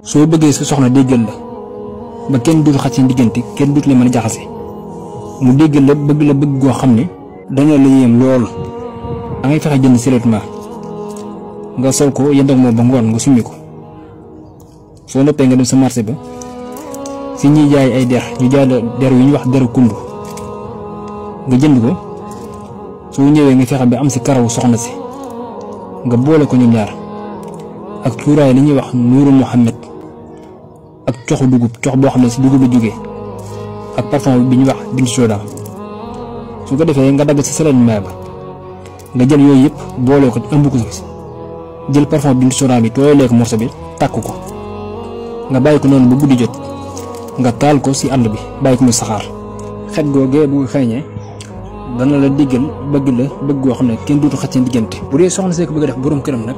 soo bëggee sa soxna déggal la ba kenn duutu xat seen diggante kenn duutu la mën a jaxase mu déggal la bëgg goo xam ne dana la yéem lool da ngay fexe jënd seulement nga sol ko yënd ak moom ba ngoon nga summi ko soo noppee nga dem sa marché ba si ñuy jaay ay der ñu jaay la der yu ñu wax deru kundu nga jënd ko soo ñëwee nga fexe ba am si karawu soxna si nga boole ko ñoom ñaar ak cuuraay li ñuy wax nuuru Muhammad ak coxu dugub cox boo xam ne si dugub la jógee ak parfum bi ñuy wax bintu soda su ko defee nga dagg si seulement ba nga jël yooyu yëpp boole ko ëmb ko si jël parfum bintu soda bi tooyalee ko morso bi tàkk ko nga bàyyi ko noonu ba guddi jot nga taal ko si ànd bi bàyyi ko mu saxaar xet googee bu xeeñee dana la diggal bëgg goo xam ne kenn duutu xat seen diggante bu dee soxna see ko bëgg a def borom këram nag